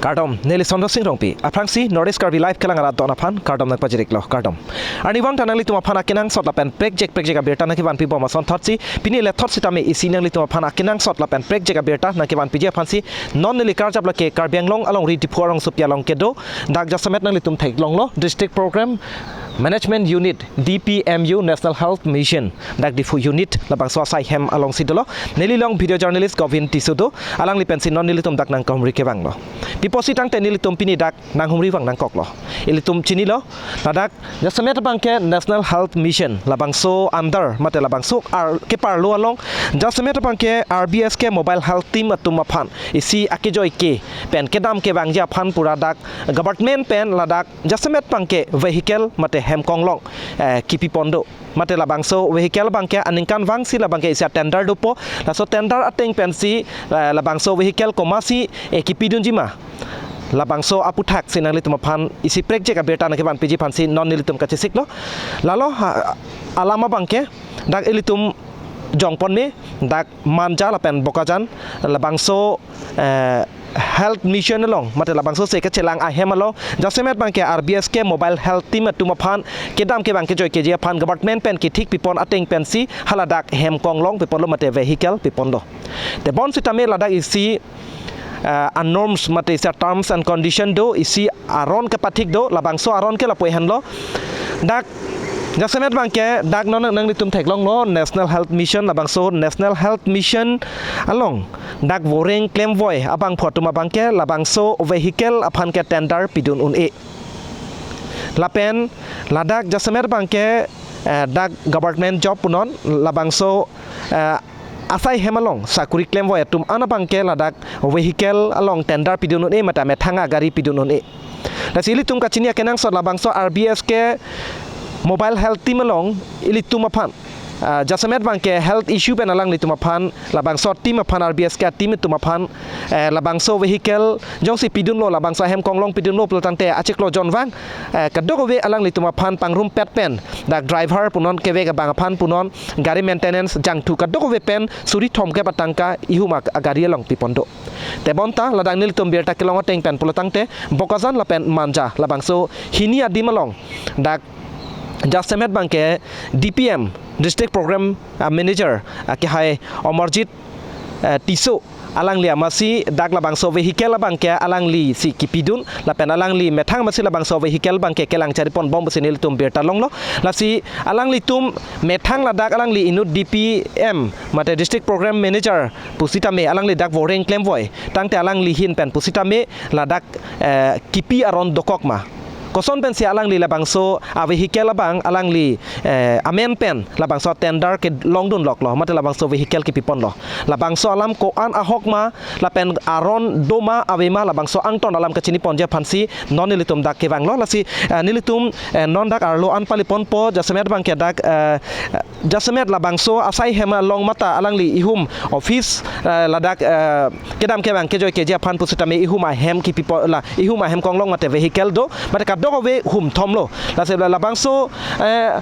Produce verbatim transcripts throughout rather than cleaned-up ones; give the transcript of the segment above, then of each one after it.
Kardom, neli Sondro Sing Rongpi. Aphrangsi North East Karbi Live kelang arat don aphan kardom nangpajiriklo, kardom. Arnivang ta nanglitum aphan akenangsot lapen prekjek prekjek abirta nangkevanpi bom ason thotsi, pini le thot sitame isi nanglitum aphan akenangsot lapen prekjek abirta nangkevanpiji aphansi, non neli karjap lake Karbi Anglong alongri Diphu arongsopi along kedo, dak jasemet nanglitum theklonglo, District Program Management Unit, D P M U, National Health Mission, dak Diphu Unit labangso asai hem alongsi dolo. Neli along video journalist Govin Tisso do, alangli pensi non nelitum dak nangkehumri kevanglo. Pi apotsi tangte nelitum pini dak nanghumri vang nangkoklo. Ilitum chinilo, ladak jasemet abangke National Health Mission labangso under mate labangso ar keparlo along, jasemet abangke R B S K Mobile Health Team atum aphan isi akejoike pen kedam kevangji aphan pura dak government pen ladak jasemet abangke vehicle mate hem konglong, eh, kipipon do. Mate labangso vehicle abangke aningkanvangsi labangke isi tender dopo. Laso tender ateng pensi, eh, labangso vehicle komatsi, eh, kipidunjima, labangso aputhaksi nanglitum aphan isi prekjek abirta nangkevanpiji aphansi non nelitum kachesiklo. Lalo ha, alam abangke dak ilitum jongpon me, dak Manja lapen Bokajan labangso, eh, Health Mission along mate labangso se kachelang ahem along, jasemet abangke R B S K Mobile Health Team atum aphan kedam kevang kejoikeji aphan government pen kethik pipon ateng pensi haladak hem konglong piponlo mate vehicle piponlo. Tebon sitame ladak isi, eh, anorms mate isi terms and condition do, isi aron kepathik do, labangso aron ke lapu-an lo. Dak jasemet abangke dak non nanglitum theklonglo, National Health Mission, labangso National Health Mission along dak voreng klemvoi abangphu atum abangke labangso vehicle aphan ke tender pidun un-e. Lapen ladak jasemet abangke, eh, dak government job punon, labangso, eh, asai hem along sakuri klemvoi atum an abangke ladak vehicle along tender pidun un-e mate methang agari pidun un-e. Lasi ilitum kachini akenangsot labangso R B S K Mobile Health Team along ilitum aphan, ah, jasemet abangke health issue pen alanglitum aphan, labangso team aphan, R B S K team atum aphan, eh, labangso vehicle jongsi pidunlo, labangso ahem konglong pidunlo pulo tangte achiklo jonvang, eh, kadokave alanglitum aphan pangrumpet pen, dak driver punon, kevek abang aphan punon, gari maintenance jangthu kadokave pen suri thomkep atangka ihum ag-, agari along pipon do. Tebonta ladak nelitum birta kelong ateng pen pulo tangte Bokajan lapen Manja labangso hini adim along dak jasemet abangke D P M, District Program, ah, Manager, ah, kehai Amarjit, eh, Tisso, alangli amatsi dak labangso vehicle abangke alanglisi kipidun lapen alangli methang amatsi labangso vehicle abangke kelang charipon bom pusi nelitum birta longlo. Lasi alanglitum methang ladak alangli inut D P M mate District Program Manager pusitame alangli dak voreng klemvoi tangte alangli ahin pen pusitame ladak, eh, kipi aron dokok ma? Koson pensi alangli labangso a vehicle abang alangli, eh, amen pen labangso tender kelongdunloklo mate labangso vehicle kipiponlo? Labangso alam ko-an ahok ma lapen aron do ma ave ma, labangso angton alam kachiniponji aphansi non nelitum dak kevanglo. Lasi, eh, nelitum, eh, non dak arlo an paliponpo, jasemet abangke dak, eh, jasemet labangso asai hem along mate alangli ihum office, eh, ladak, eh, kedam kevang kejoikeji aphan pusitame ihum ahem kipipo la, ihum ahem konglong mate vehicle do, mate kadokave hum thomlo. Lasi la, labangso, eh,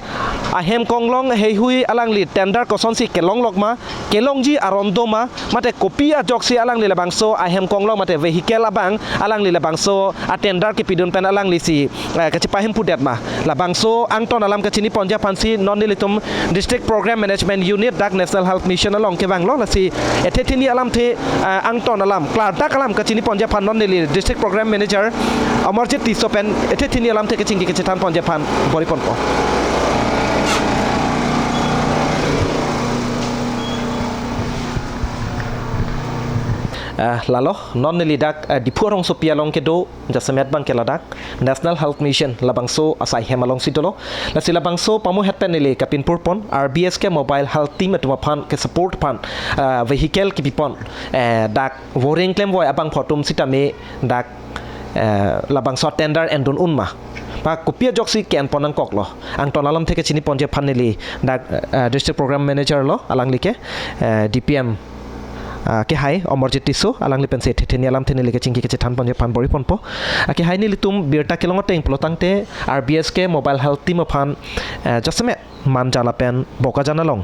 ahem konglong heihui alangli tender kosonsi kelonglok ma, kelongji aron do ma, mate kopi ajoksi alangli labangso ahem konglong mate vehicle abang alangli labangso a tender kipidun pen alanglisi, eh, kachepahemphudet ma? Labangso angton alam kachiniponji aphansi non nelitum District Program Management Unit dak National Health Mission along kevanglo. Lasi ethe theni alamthe, eh, angton alam, klardak alam kachiniponji aphan non neli District Program Manager Amarjit Tisso pen ethe theni alamthe kachingki kachethanponji aphan bor-iponpo. Ah, lalo, non neli dak, eh, Diphu arongsopi along kedo, jasemet abangke ladak National Health Mission labangso asai hem alongsi dolo. Lasi labangso pamuhet pen neli kapinpurpon, R B S K Mobile Health Team atum aphan ke support aphan, ah, vehicle kipipon, eh, dak voreng klemvoi abangphu atum sitame dak, eh, labangso tender endun un ma? Ba kopi ajoksi ke-enpon nangkoklo? Angton alamthe kachiniponji aphan neli dak, eh, District Program Manager lo, alangli ke, eh, D P M, ah, kehai Amarjit Tisso, alangli pensi ethe theni alamthe neli kachingki kachethanponji aphan bor-iponpo. Ah, kehai nelitum birta kelong ateng pulo tangte R B S K Mobile Health Team aphan, eh, jasemet Manja lapen Bokajan along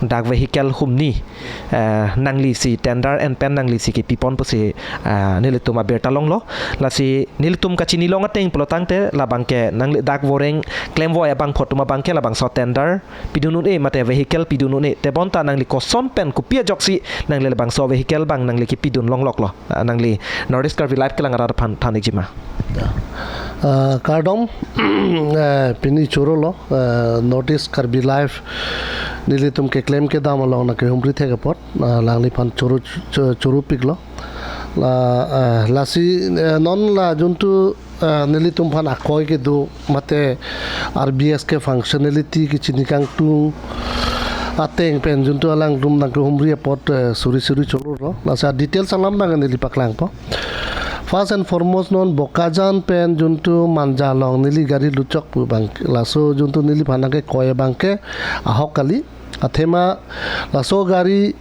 dak vehicle humni, eh, nangli si tender en pen nangli si kepipon pusi, eh, nelitum abirta longlo. Lasi nelitum kachini long ateng pulotangte labangke nangli dak voreng klemvoi abangphu atum abangke labangso tender pidun un-e mate vehicle pidun un-e, tebonta nangli koson pen kopi ajoksi nangli labangso vehicle abang nangli kepidun longloklo? Ah, nangli North East Karbi Live kelang arat aphan than-ikji ma? Ah, kardom, eh, pini choro lo, eh, North East Karbi Live nelitum keklem kedam along nangkehumri thek apot, ah, alangliphan choro, cho-, choro piklo. La, eh, lasi, eh, non la juntu, eh, nelitum aphan akoi kedo mate R B S ke functionality kechini kangtung ateng pen juntu alangtum nangkehumri apot, eh, suri suri chorolo. Lasi details alam abang neli paklangpo. First and foremost, non Bokajan pen juntu Manja along neli gari luchok pu abang, laso juntu neliphan nangkekoi abangke ahok kali. Athema laso gari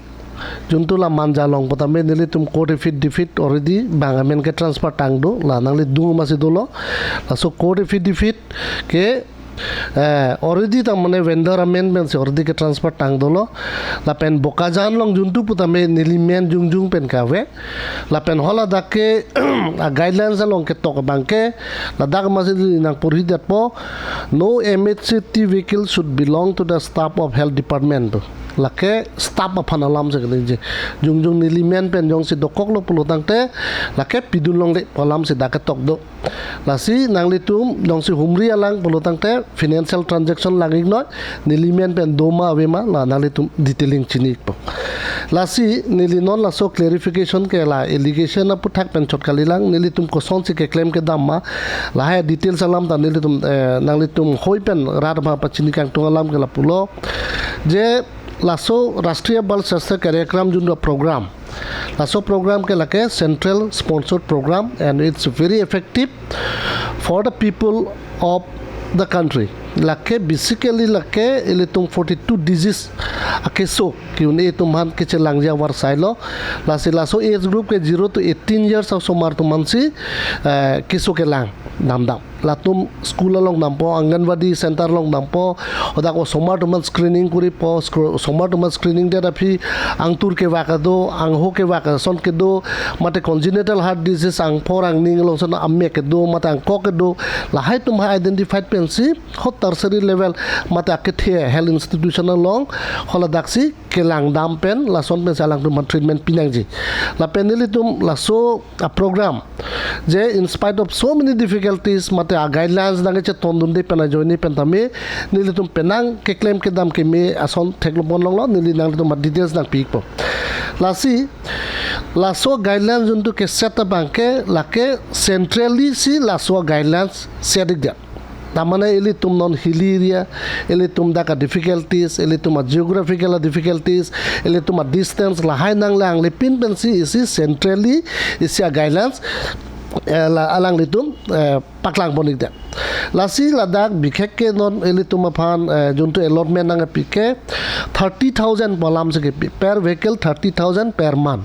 juntu la Manja along putame nelitum court affidavit already bang amen ke transfer tangdo, la nangli dung masi dolo. Laso court affidavit ke, eh, already ta mane vendor amen pensi already ke transfer tangdolo. Lapen Bokajan along juntu putame neli men jongjong pen kave. Lapen haladak ke a guidelines along ketok abangke ladak masi nangporhi detpo, "No M H C T vehicle should belong to the staff of health department," pu. Lake staff aphan alam si kali je. Jongjong neli men pen jongsi dokoklo pulotangte lake pidun longle pu alam si dak ketok do. Lasi nanglitum jongsi humri alang pulotangte financial transaction lang-iknoi, neli men pen doma avema, la nanglitum detailing chini-ikpo. Lasi neli non laso clarification ke la allegation aphuthak pen chot kalilang, nelitum kosonsi keklem kedam ma, lahai details alam ta nelitum, eh, nanglitum hoi pen rat aphan pachini kangtung alam ke lapulo. Je laso Rashtriya Bal Swasthya Karyakram juntu program, laso program ke lake central sponsored program and it's very effective for the people of the country. Lake basically lake ilitum forty-two disease akeso ke-un-e atum aphan kechelangji avarsai lo. Lasi laso age group ke zero to eighteen years asomar atum aphansi, eh, keso kelang damdam. Latum school along dampo, Anganwadi center along dampo, hadak osomar atum aphan screening koripo, scro-, osomar atum aphan screening det aphi angtur kevak kedo, angho kevak ason kedo, mate congenital heart disease, angphor angning along ason amek kedo, mate angkok kedo, lahai atum ha identified pensi ho tertiary level mate akethe health institution along haladaksi kelang dam pen lason pensi alangtum aphan treatment pinangji. Lapen nelitum laso a program je in spite of so many difficulties mate a guidelines nangkechetondunde pen ajoine pen tame nelitum penang keklem kedam keme ason theklongpon longlo, neli nanglitum aphan details nangpi-ikpo. Lasi laso guidelines juntu keset abangke lake centrally si laso guidelines set-ikdet. Tamane ilitum non hilly area, ilitum dak a difficulties, ilitum a geographical a difficulties, ilitum a distance lahai nanglang le pin pensi isi centrally isi a guidelines, eh, la alanglitum, eh, paklangpon-ikdet. Lasi ladak bikhekke non ilitum aphan, eh, juntu allotment nangpi ke thirty thousand pu alam si kepi, per vehicle thirty thousand per month.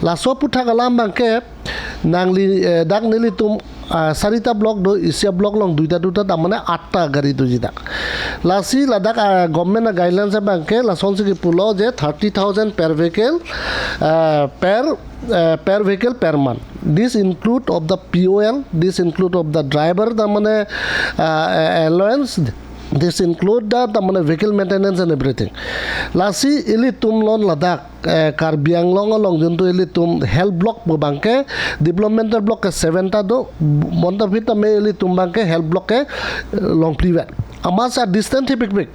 Laso aphuthak alam abangke nangli, eh, dak nelitum, ah, sarita block do, isi a block along duita duita, tamane atta gari doji dak. Lasi ladak, ah, government a guidelines abangke lasonsi kepulo je thirty thousand per vehicle, ah, per, eh, per vehicle per month. This include of the P O L, this include of the driver, tamane, ah, allowance, this include the, tamane, vehicle maintenance and everything. Lasi ilitum non ladak, eh, Karbi Anglong along juntu ilitum health block pu abangke developmental block ke seven ta do, bonta aphi tame ilitum abangke health block ke, eh, longphli vet. Amatsi distance thipikpik.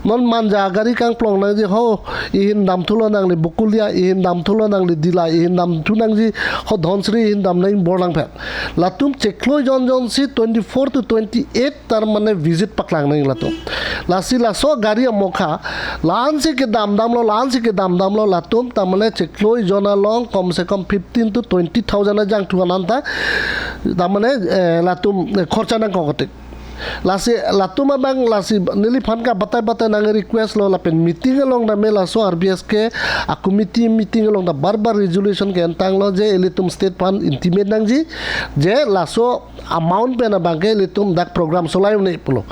Non Manja gari kangplong nangji ho, ihin damthulo nangli Bokolia, ihin damthulo nangli Dila, ihin damthu nangji ho Dhansiri, ihin dam nang Borlangphet. Latum chiklo jon jonsi twenty-four to twenty-eight tamane visit paklang nang latum. Lasi laso gari amokha, la-ansi kedam damlo, la-ansi kedam damlo, latum tamane chiklo jon along kom se kom fifteen to twenty thousand ajangthu ananta, tamane, eh, latum, eh, khorcha nangkoktik. Lasi latum abang lasi neliphan ke batai batai nang request lo lapen meeting along tame laso R B S K a committee meeting along ta bar bar resolution ke-entanglo je ilitum state aphan intimate nangji je laso amount pen abang ke ilitum dak program solai un-e pulo.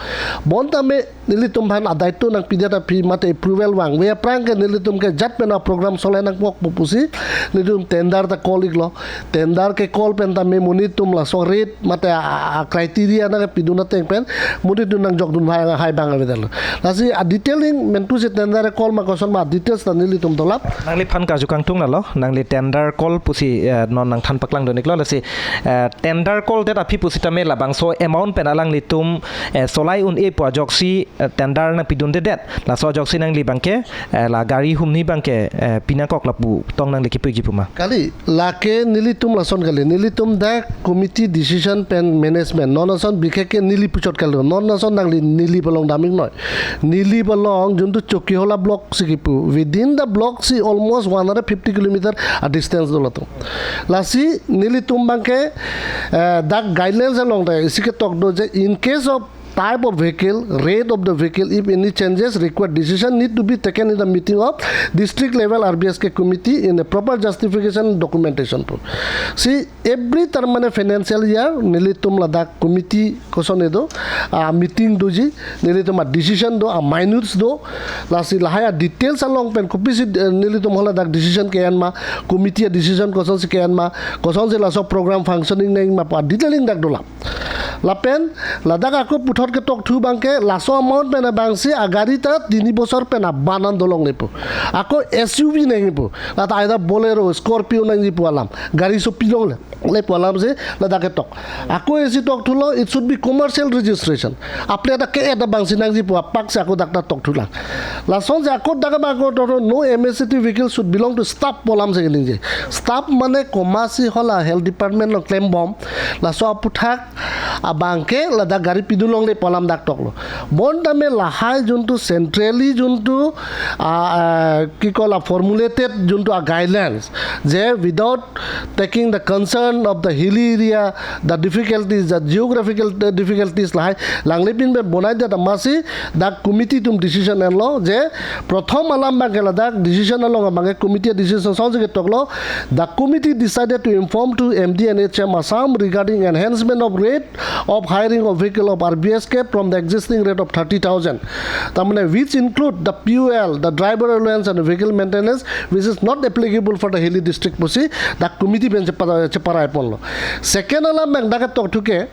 Bonta me nelitum aphan adaito nangpidet aphi mate approval vangve aphrang ke nelitum ke jat pen a program solai nangkokpo pusi nelitum tender ta call-iklo. Tender ke call pen tame monit atum laso rate mate a, a, a criteria nangpidun ateng pen monit atum nangjokdun hai hai abang avedetlo. Lasi a detailing mentu si tender call ma koson ma details ta nelitum dolap. Nangliphan karju kangtung lalo, nangli tender call pusi, eh, non nangthan paklangdun-iklo, lasi, eh, tender call det aphi pusitame labangso amount pen alanglitum, eh, solai un-e pu ajoksi, eh, tender nangpidundedet. Laso ajoksi nangli abang ke, eh, la gari humni abang ke, eh, pinangkok lapu tong nangli kipuji puma. Kali, lake nelitum lason kali, nelitum dak committee decision pen management, non ason bikheke neli puchot kali, non ason nangli neli palong daming noi. Neli palong juntu Chokihola block si kipu. Within the block si almost one hundred fifty kilometer a distance dolo to. Lasi nelitum abang ke, eh, dak guidelines along ta isi ketok do je in case of type of vehicle, rate of the vehicle, if any changes required, decision need to be taken in the meeting of district level R B S K committee in a proper justification documentation pu. Si every term mane financial year nelitum ladak committee koson edo, a meeting doji, nelitum a decision do, a minutes do, lasi lahai a details along pen kopisi, eh, nelitum hala dak decision ke-en ma, committee a decision kosonsi ke-en ma, kosonsi laso program functioning nangji ma pu a detailing dak dolap. Lapen ladak ako puthot ketokthu abang ke laso amount pen abangsi agari ta tini bosor pen aban an dolongle pu. Ako S U V nangji pu. Lata either Bolero, Scorpio nangji pu alam. Gari sopi longle, le pu alamsi ladak ketok. Ako isi tokthulo, it should be commercial registration. Apli ada ke ada abangsi nangji pu apak si ako dak ta tokthulang. Lasonsi ako dak abang ako tokthu, no M H C T vehicle should belong to staff pu alamsi keningje. Staff mane komatsi hala health department along klembom. Laso aputhak abang ke ladak gari pidun longle pu alam dak toklo. Bonta me lahai juntu centrally juntu, ah, ah, ki kola formulated juntu a guidelines je without taking the concern of the hilly area, the difficulties, the geographical difficulties lahai langlepin pen bonai det amatsi dak committee atum decision enlo je prothom alam abang ke ladak decision along abang ke committee decision song si ketoklo. The committee decided to inform to M D and H M Assam regarding enhancement of rate of hiring of vehicle of R B S K from the existing rate of thirty thousand. Tamane which include the fuel, the driver allowance and vehicle maintenance, which is not applicable for the hilly district pusi the committee pen chepara-, cheparai ponlo. Second alam abang dak tokthu ke,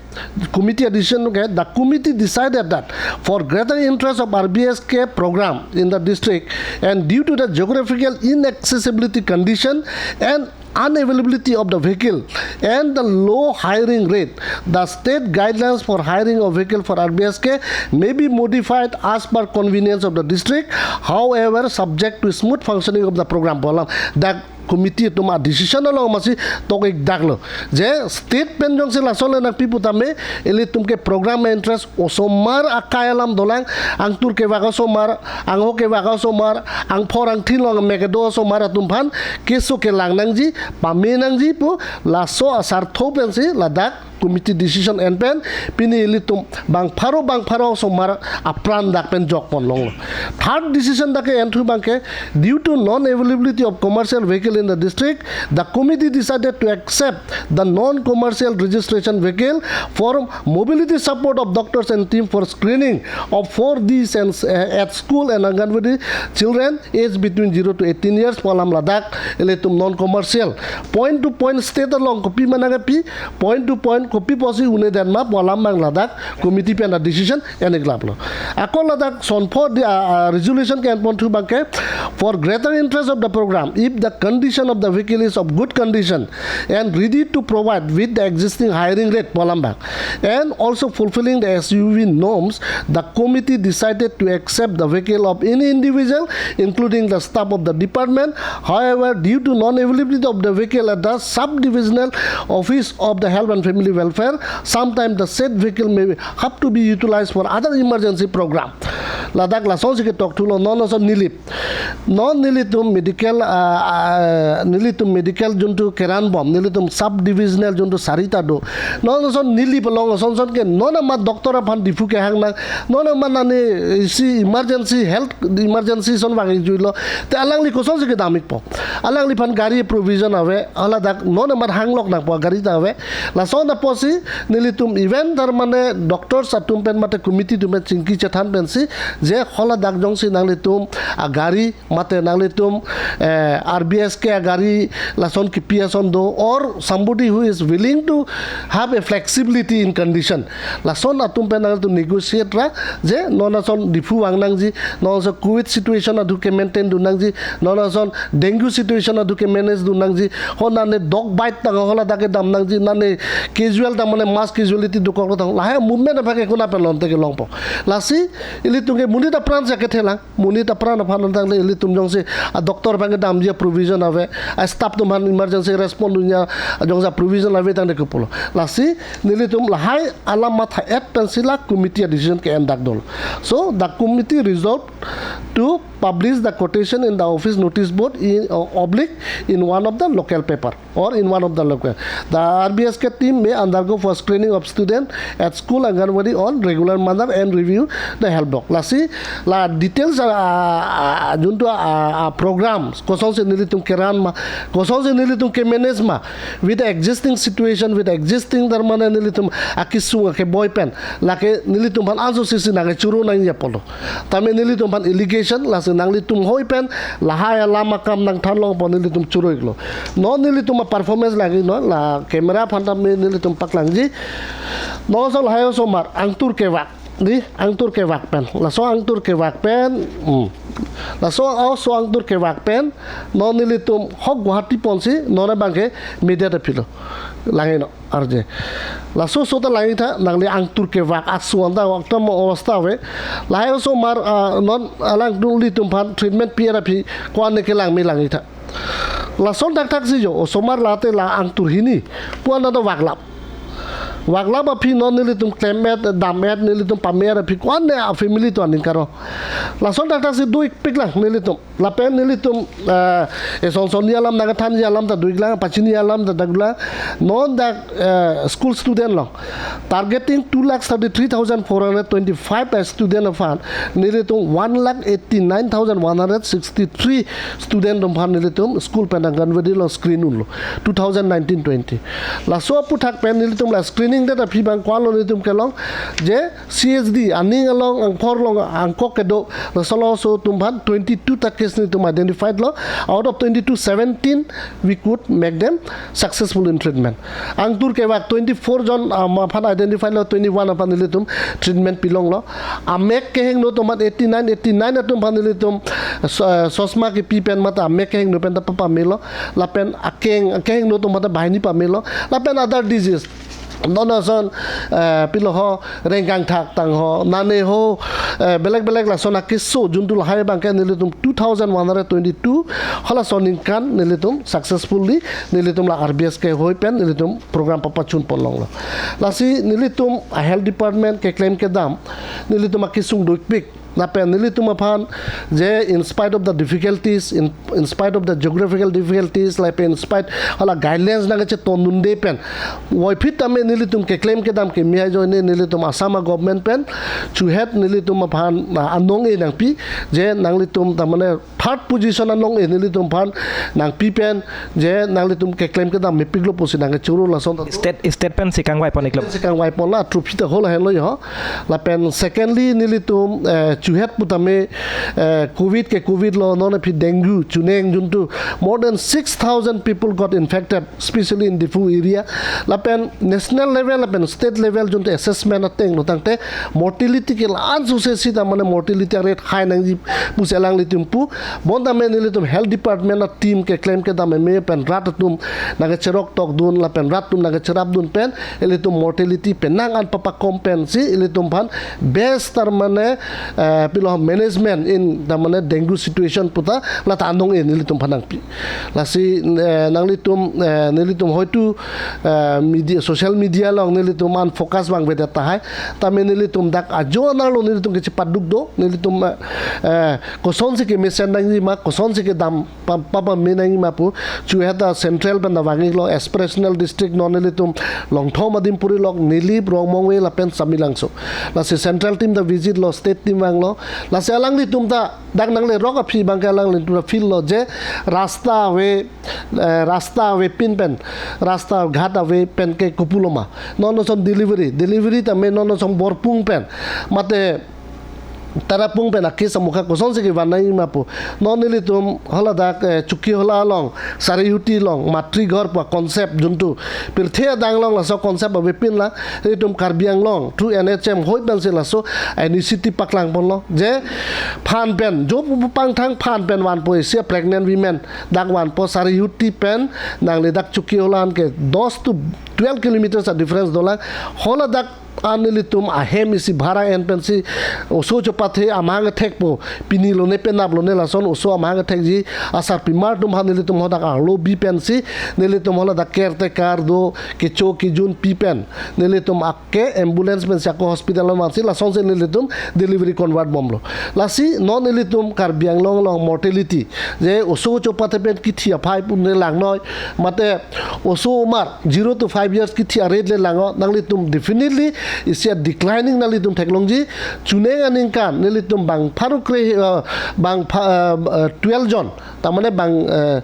committee decision ke, the committee decided that for greater interest of R B S K program in the district and due to the geographical inaccessibility condition and unavailability of the vehicle and the low hiring rate, the state guidelines for hiring of vehicle for R B S K may be modified as per convenience of the district, however, subject to smooth functioning of the program pu alam. Dak committee atum a decision along amatsi tok-ik daklo. Je state pen jongsi lason le nangpi putame, ilitum ke program interest osomar akai alam dolang, angtur kevak osomar, angho kevak osomar, angphor angthin along mek kedo osomar atum aphan keso kelang nangji, pame nangji pu laso asartho pensi ladak committee decision en pen pini ilitum bang pharo bang pharo osomar apran dak pen jok pon longlo. Third decision dak ke-enthu abang ke, due to non-availability of commercial vehicle in the district, the committee decided to accept the non-commercial registration vehicle for mobility support of doctors and team for screening of four Ds and, uh, at school and Anganwadi children aged between zero to eighteen years pu alam ladak ilitum non-commercial point to point state along kopi ma nangpi, point to point kopi pusi un-edet ma pu alam abang ladak committee pen a decision en-ik laplo. Ako ladak sonpho di, ah, ah, resolution ke-en ponthu abang ke, for greater interest of the program, if the condition of the vehicle is of good condition and ready to provide with the existing hiring rate pu alam abang, and also fulfilling the S U V norms, the committee decided to accept the vehicle of any individual, including the staff of the department. However, due to non-availability of the vehicle at the sub-divisional office of the health and family welfare, sometimes the said vehicle may have to be utilized for other emergency program. Ladak lasonsi ketokthulo, non ason Nilip. Non nelitum medical, ah, ah, nelitum medical juntu keran bom, nelitum sub divisional juntu sarita do. Non ason Nilip along ason ason ke, non amat doctor aphan Diphu kehang nang, non amat nani isi emergency, health emergency ason vang juilo. Te alangli kosonsi kedam-ikpo. Alangliphan gari provision ave, haladak non amat hanglok nangpo, gari ta ave. Lason apotsi nelitum even tar mane doctors atum pen mate committee atum pen chingki chethan pensi je haladak jongsi nanglitum agari mate nanglitum, eh, R B S K agari lason kipi ason do, or somebody who is willing to have a flexibility in condition, lason atum pen nanglitum negotiate ra, je non ason Diphu vang nangji, non ason covid situation adu ke maintain dun nangji, non ason dengue situation adu ke manage dun nangji, ho nane dog bite tang haladak ke dam nangji, nane casual ta mane mass casualty dokok tang, lahai movement abang ke kuna pen lonte kelongpo. Lasi ilitum ke monit apran si kethelang, monit apran aphan tangte ilitum jongsi a doctor abang ke damji provision ave, a staff atum aphan emergency respond dunji jongsi provision ave tangte kopilo. Lasi nelitum lahai alam matha-et pensi la committee decision ke-endak dolo. So the committee resolved to publish the quotation in the office notice board in, uh, oblique in one of the local paper or in one of the local. The R B S K team may undergo for screening of student at school, Anganwadi on regular manner and review the health block. Lasi la details, ah, ah, juntu, ah, ah, program kosonsi nelitum keran ma, kosonsi nelitum ke-manage ma, with the existing situation, with the existing tar mane nelitum akesung akeboi pen, lake nelitum aphan ansose si nangkechoro nangji apotlo. Tame nelitum aphan allegation, lasi nanglitum hoi pen lahai alam akam nangthan longpo, nelitum choro-iklo. Non nelitum a-performance lagi non, la camera aphan tame nelitum paklangji. Non ason lahai osomar angtur kevak, di, angtur kevak pen. Laso angtur kevak pen, hmm. Laso aso angtur kevak pen, non nelitum hok Guwahati ponsi non abang ke media ta pilo. Langnon arje. Laso aso ta langtha, nangli angtur kevak aso anta waktu mo awastha ave. Lahai osomar, ah, non alanglitum aphan treatment pi-et aphi ko-an ne kelang me langtha. Lason thakthak si jo, osomar late la angtur hini pu-an ta vaklap. Vaklap aphi non nelitum klem-et, dam-et, nelitum pame-et aphi ko-an ne a-family atum aning karo. Lason thakthak si do-ikpiklang nelitum. Lapen nelitum, eh, eson sonni alam nangkethanji alam ta do-iklang, pachini alam ta do-iklang. Non dak, eh, school student along, targeting two lakh thirty-three thousand four hundred twenty-five student aphan, nelitum one lakh eighty-nine thousand one hundred sixty-three student atum aphan nelitum school pen Anganwadi along screen unlo, two thousand nineteen twenty. Laso aphuthak pen nelitum la screening date aphi abang ko-anlo nelitum kelong, je C H D, aning along, angphor along, angkok kedo, laso laso atum aphan twenty-two ta case nelitum identified lo. Out of twenty-two, seventeen we could make them successful in treatment. Angtur kevak twenty-four jon, um, aphan identified lo, twenty-one aphan nelitum treatment pilonglo. Amek kehingno atum aphan eighty-nine, eighty-nine atum aphan nelitum, uh, so-, uh, sosma kepi pen mate amek kehingno pen ta pamelo. Lapen akeng, akehingno atum aphan ta banghini pamelo. Lapen other disease. Non ason, eh, pilo ho, rengkangthak tang ho, nane ho, eh, belek belek lason akeso juntu lahai abang ke nelitum two thousand one hundred twenty-two, halaso aningkan nelitum successfully, nelitum la R B S K hoi pen, nelitum program papachun ponlonglo. Lasi nelitum a-health department keklem kedam, nelitum akesung do-ikpik. Lapen nelitum aphan je in spite of the difficulties, in, in spite of the geographical difficulties, lapen in spite hala guidelines nangkachetongdunde pen, voiphit tame nelitum keklem kedam keme ajoine nelitum Assam government pen chuhet nelitum aphan, ah, anong-e nangpi, je nanglitum ta mane third position anong-e nelitum aphan nangpi pen, je nanglitum keklem kedam mepiklo pusi nangkechoro lason ta. State, state pensi kangvai pon-iklo. State pensi kangvai ponlo, trophy ta hol ahenlo ho. Lapen secondly, nelitum, eh, chuhet putame, eh, covid ke covid lo, non aphi dengue, chuneng juntu, more than six thousand people got infected, especially in Diphu area. Lapen national level, lapen state level juntu assessment ateng lo tangte mortality ke la-an suse si ta mane mortality rate high nangji pusi alanglitum pu. Bonta me nelitum health department a-team keklem kedam me pen rat atum nangkecherok tokdun, lapen rat atum nangkecherapdun pen, ilitum mortality penang an papakom pensi ilitum aphan best tar mane, eh, eh, pilo management in tamane dengue situation puta la ta anong in nelitum aphan nangpi. Lasi, eh, nanglitum, eh, nelitum hoitu, eh, media, social media along nelitum an focus abang avedet tahai. Tame nelitum dak ajo anerlo nelitum kechepaduk do, nelitum, eh, eh, kosonsi kemesen nangjima, kosonsi kedam pa, pa, pame nangjima pu, chu heta central pen ta vang-iklo, aspirational district non nelitum Longthom adim purilok, Nilip, Rongmongve lapen Samelangso. Lasi central team ta visit lo, state team vanglo. Lasi alanglitum ta dak nanglerok aphi abangke alanglitum ta feel lo je rasta ave, eh, rasta avepin pen, rasta ghat ave pen ke kopuloma. Non non som delivery, delivery tame non non som Borpung pen, mate Tarapung pen a-case amokha kosonsi kevan nangjima pu. Non nelitum haladak, eh, Chokihola along, Sarihuti along, Matri Ghor pu concept juntu pirthe adang along laso concept avepin la, nelitum Karbi Anglong through N H M hoi pensi laso initiative paklang ponlo. Je phan pen, jo pu pangthang phan pen vanpo, isi pregnant women dak vanpo, Sarihuti pen nangli dak Chokihola an ke dos to twelve kilometers a-difference dolang. Haladak an nelitum ahem isi bhara en pensi oso chopathe amahang kethekpo, pini lone penap lone lason oso amahang kethekji asarpimar atum aphan nelitum hadak arlo bi pensi nelitum haladak caretaker do, kecho kejun pi pen nelitum akke ambulance pensi ako hospital along vansi lasonsi nelitum delivery convert bomlo. Lasi non nelitum Karbi Anglong along mortality, je oso chopathe pen kithi aphai pu ne langnoi, mate oso omar zero to five years kithi a-rate le lango, nanglitum definitely isi a-declining nanglitum theklongji. Chuneng aningkan nelitum bang pharo kre, eh, bang pha, eh, eh, twelve jon, tamane bang, eh,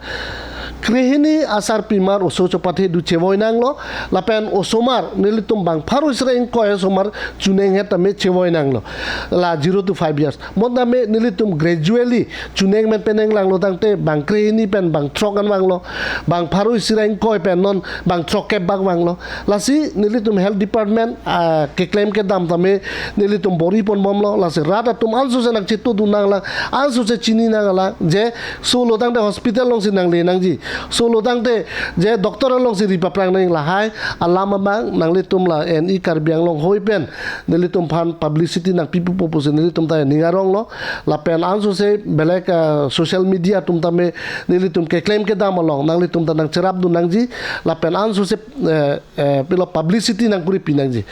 krehini asarpimar oso chopathe do chevoi nanglo, lapen osomar nelitum bang pharo isi ra ingkoi osomar chuneng het tame chevoi nanglo, la zero to five years. Mo tame nelitum gradually chuneng men peneng langlo tangte bang krehini pen bang throk an vanglo, bang pharo isi ra ingkoi pen non bang throkkep bak vanglo. Lasi nelitum health department, ah, keklem kedam tame nelitum bor-i pon bomlo. Lasi rat atum ansose nangchetongdun nanglang, ansose chini nanglang je solo tangte hospital alongsi nangle nangji, solo tangte je doctor alongsi ri paprang nang, lahai alam abang nanglitum la N E Karbi Anglong hoi pen nelitum aphan publicity nangpipo pusi nelitum ta ning aronglo. Lapen ansose belek, eh, social media atum tame nelitum keklem kedam along nanglitum ta nangcherapdun nangji, lapen ansose, eh, eh, pilo publicity nangkuripi nangji.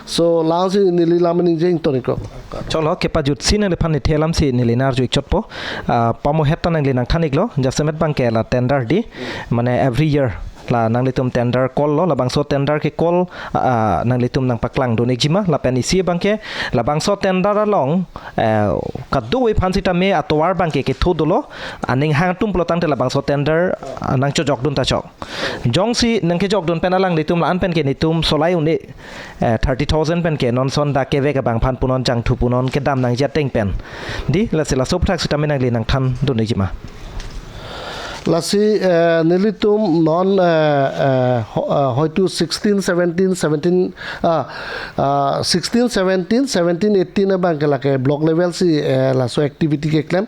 So, la-ansi neli lam ningje ingtoniko. Choklo, kepajutsi nangliphan nithe alamsi neli nang-arju-ik chotpo. Ah, pamohet ta nangli nangthan-iklo, jasemet abangke la tender di, mane every year la nanglitum tender call lo, labangso tender ke call, ah, nanglitum nangpaklangdun-ikjima, lapen isi abangke labangso tender along, eh, kadokave aphan sitame atovar abangke ketho dolo, aning hang atum pulo tangte labangso tender, ah, nangchojokdun ta chok. Jongsi nangkejokdun pen alanglitum la-an pen ke netum solai un-e, eh, thirty thousand pen ke non son dak kevek abang aphan punon jangthu punon kedam nangji ateng pen. Di, lasi laso aphuthak sitame nangli nangthandun-ikjima. Lasi, eh, nelitum non, eh, eh, ho-, eh, hoitu sixteen, seventeen, seventeen, ah, ah, sixteen, seventeen, seventeen, eighteen abangke lake block level si, eh, laso activity keklem.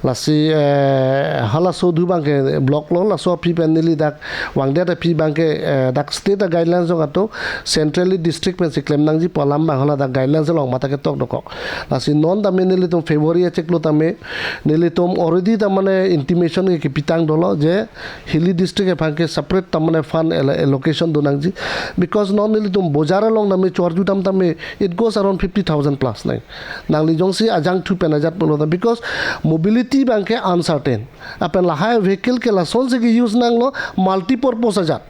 Lasi, eh, halaso dui abangke block lo, laso aphi pen neli dak vangdet aphi abangke, eh, dak state a-guidelines jong ato, centrally district pensi klem nangji pu alam abang haladak guidelines along mate ketok dokok. Lasi non tame nelitum February achiklo tame nelitum already tamane intimation ke kepitang dolo je hilly district aphan ke separate tamane fund allo-, allocation do nangji. Because non nelitum bojar along tame chorju dam tame it goes around fifty thousand plus nang. Nangli jongsi ajangthu pen ajat pulo ta, because mobility abangke uncertain. Lapen lahai vehicle ke lasonsi ke-use nanglo, multi-purpose ajat.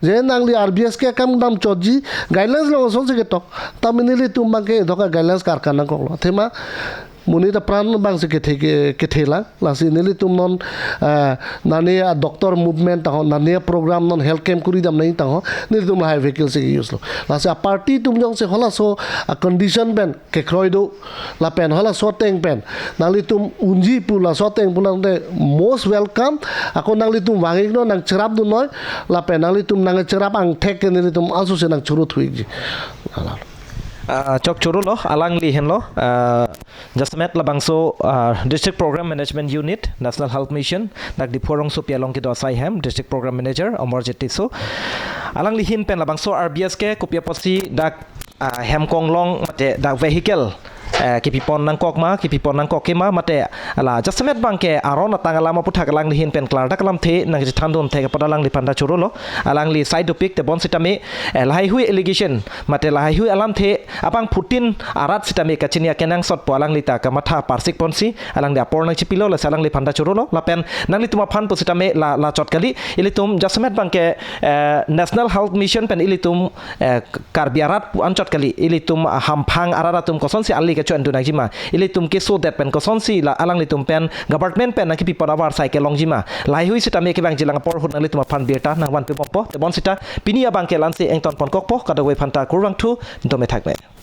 Je nangli R B S ke akam dam chotji, guidelines along lasonsi ketok. Tame nelitum abangke doka guidelines karkan nangkoklo. Athema monit apran abangsi kethe ke, kethe lang. Lasi nelitum non, eh, nane a-doctor movement tangho, nane a-program non health camp kuri dam nangji tangho, nelitum lahai vehicle si ke-use lo. Lasi a-party atum jongsi halaso a-condition pen kekroi do, lapen halaso ateng pen nanglitum unji pu laso ateng pu nangte most welcome. Ako nanglitum vang-iknon, nangcherapdunnoi, lapen nanglitum nangcherap angthek ke nelitum ansose nangchoro thu-ikji. Ala. Ah, chok choro lo, alangli henlo, ah, jasemet labangso, ah, District Program Management Unit, National Health Mission, dak Diphu rongsopi along kedo asai hem, District Program Manager, Amarjit Tisso. Alangli ahin pen labangso R B S ke kopi apotsi dak, ah, hem konglong mate dak vehicle eh, kepipon nangkok ma, kepipon nangkok ke ma, mate la jasemet abangke aron atang alam aputhak alangli ahin pen klardak alamthe nangchethandun thek apot alangliphan ta chorolo, alangli sai dopik. Tebon sitame, eh, lahaihui allegation mate lahaihui alamthe abangphutin arat sitame kachini akenangsotpo alangli ta kamatha parsik ponsi alangli apor nangchipilo, lasi alangliphan ta chorolo. Lapen nanglitum aphan pusitame la, la chot kali, ilitum jasemet abangke, eh, National Health Mission pen ilitum, eh, Karbi arat pu anchot kali, ilitum, ah, hamphang arat atum kosonsi ali kecho-endun nangjima, ilitum keso det pen kosonsi la alanglitum pen government pen nangkepipon avarsai kelongjima, lahaihui sitame kevangjilang apor ahut nanglitum aphan birta nangvanpebompo. Tebon sita pini abangke la-ansi ingtonponkokpo, kadokave aphanta kurvangthu, dome thakme.